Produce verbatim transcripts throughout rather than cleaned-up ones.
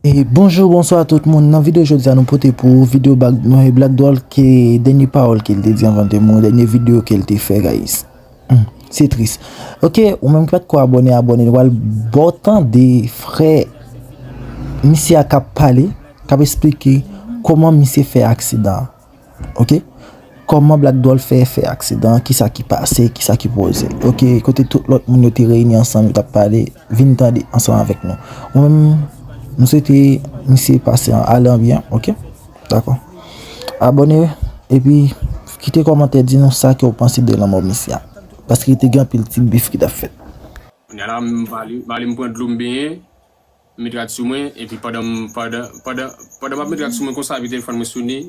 E bonjou, bonswa tout moun. Nan videyo jodi a, nou pote pou ou videyo Black, Black Doll ke dènye pawòl ke l te di anvan l te mouri, dènye videyo ke l te fè, guys. Hmm, se tris. Ok, ou menm ki pa t ko abòne, abòne. Nou pral ba w tande frè misye a k ap pale, k ap esplike kòman misye fè aksidan an. Ok? Kòman Black Doll fè, fè aksidan an, kisa ki pase, kisa ki poze. Ok, kote tout lòt moun yo te reyini ansanm, yo t ap pale, vin tande ansanm avèk nou. Mwen menm, m swete misye pase an, ale an byen, ok? Dakò. Abòne, epi kite kòmantè, di nou sa ke w panse de lanmò misye a. Paske te gen anpil ti bif ki t ap fèt. Kounye a la, m pale, pale, m pran dlo, m benyen. M met rad sou mwen, epi pandan m, pandan, pandan, pandan m ap met rad sou mwen konsa, epi telefòn mwen sone,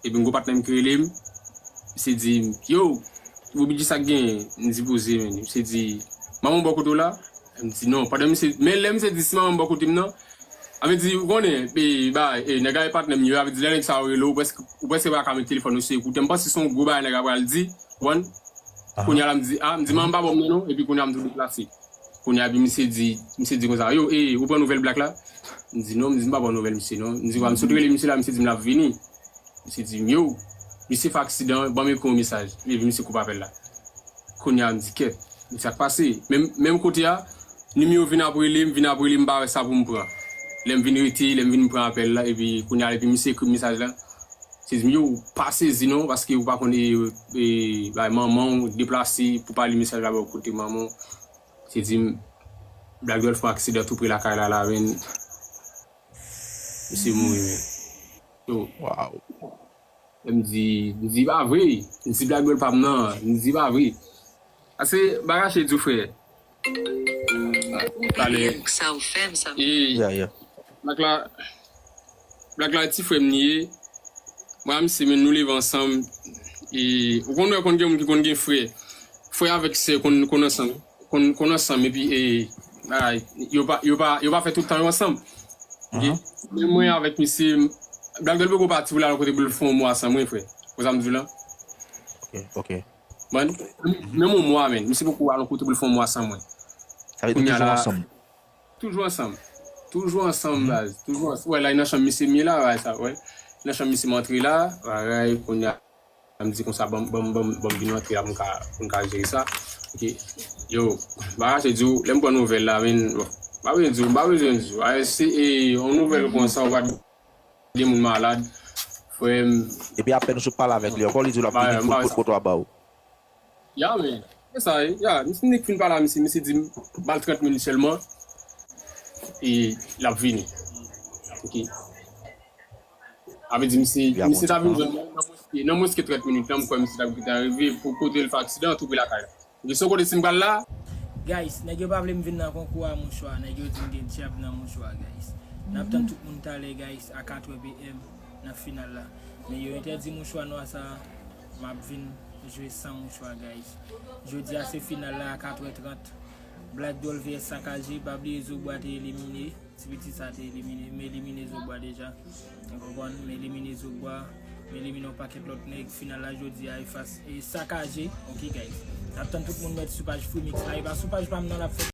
epi m gon patnè m ki rele m, misye di, "Yo, Roody, sa k genyen?" M di, "Poze, men." Misye di, "Manman w bò kote w la?" M di, "Non." Pandan misye, men lè misye di, "Si manman m bò kote m nan," sa vle di, ou konnen, e, ba, e, nèg la e patnè m yo, sa vle di, lè nèg sa yo rele w, ou prèske, ou prèske pa ka met telefòn ou sou ekoutè. M panse se yon gwo bagay nèg la pral di, ou konprann? Kounye a la, m di, "A," m di, "Manman m pa bò m nan, non." Epi kounye a, m tou deplase. Kounye a, epi misye di, misye di konsa, "Yo, e, ou pran nouvèl Black la?" M di, "Non," m di, "M pa pran nouvèl misye, non." M di, "Wa, m sot rele misye la, misye di m l ap vini." Misye di m, "Yo, misye fè aksidan, ban m ekri yon mesaj." Epi misye koupe apèl la. Kounye a, m di, "Kèt, men sa k pase?" Menm, menm kote a, nimewo vin ap rele m, vin ap rele m, m pa wè sa pou m pran. Lè m vin rete, lè m vin pran apèl la, epi kounye a, epi misye ekri m mesaj la. Misye di m, "Yo, ou pa sezi non, paske ou pa konn e, e, bay manman w deplase pou pa li mesaj la ba w kote manman w." Misye di m, "Black Doll fè yon aksidan tou pre lakay la, la, men misye mouri, men." Yo. Wow. M di, m di, "Pa vre." M di, "Black Doll pa m nan." M di, "Pa vre." Ase, bagay che di w, frè. Talè. Sa ou fè m sa. E, yeah, yeah. Black la, Black la, ti frè m li ye. Mwen ak misye, men nou leve ansanm. E, ou konn wè, konn gen moun ki konn gen frè. Frè avèk sè konn, konn ansanm. Konn, konn ansanm, epi, e, bagay, yo pa, yo pa, yo pa fè tout tan yo ansanm. Ok? Men mwen avèk misye, Black Doll poko pati pou l al yon kote pou l fè yon mwa san mwen, frè. Ou sa m di w la? Ok, ok. Bon, menm yon mwa, men. Misye poko al yon kote pou l fè yon mwa san mwen. Sa vle di nou toujou ansanm? Toujou ansanm. Toujou ansanm, baz. Toujou ansanm. Wè, la, e nan chanm misye m ye la, wè, sa, wè. Nan chanm misye m antre la, bagay, kounye a, m di konsa, ban m, ban m, ban m, ban m vin antre la pou m ka, pou m ka jere sa. Ok. Yo, bagay, se di w, lè m pran nouvèl la, men, bon, m pa bezwen di w, m pa bezwen di w. A, se, e, yon nouvèl konsa, ou pa gen moun malad, frè m. Epi apèn ou sot pale avèk li ankò, li di w l ap vini pou l pote kote a ba w. Ya, men. Se sa, ya. Misye nik fin pale a misye, misye di m, "Ba l trant minit sèlman, e l ap vini." Ok. Sa vle di, misye, misye ta vin jwenn mwen nan moske, nan moske trant minit la, m kwè misye t ap gentan rive pou kote l fè aksidan an, tou pre lakay la. Gen son kote si m pral la. Guys, nèg yo pa vle m vin nan konkou a mouchwa. Nèg yo di m gen dyab nan mouchwa, guys. N ap tann tout moun talè, guys, a katrè P M nan final la. Men yo entèdi mouchwa nwa sa a. M ap vin jwe san mouchwa, guys. Jodi a se final la a katrè trant. Black Doll V S Sakaje, pa bliye Zobwa te elimine. Ti pitit sa te elimine, m elimine Zobwa deja. Ou konprann? M elimine Zobwa, m elimine yon pakèt lòt nèg. Final la jodi a e fas e Sakaje. Ok, guys. N ap tann tout moun mèt sou paj Freemix la. E pa sou paj pa m nan l ap fèt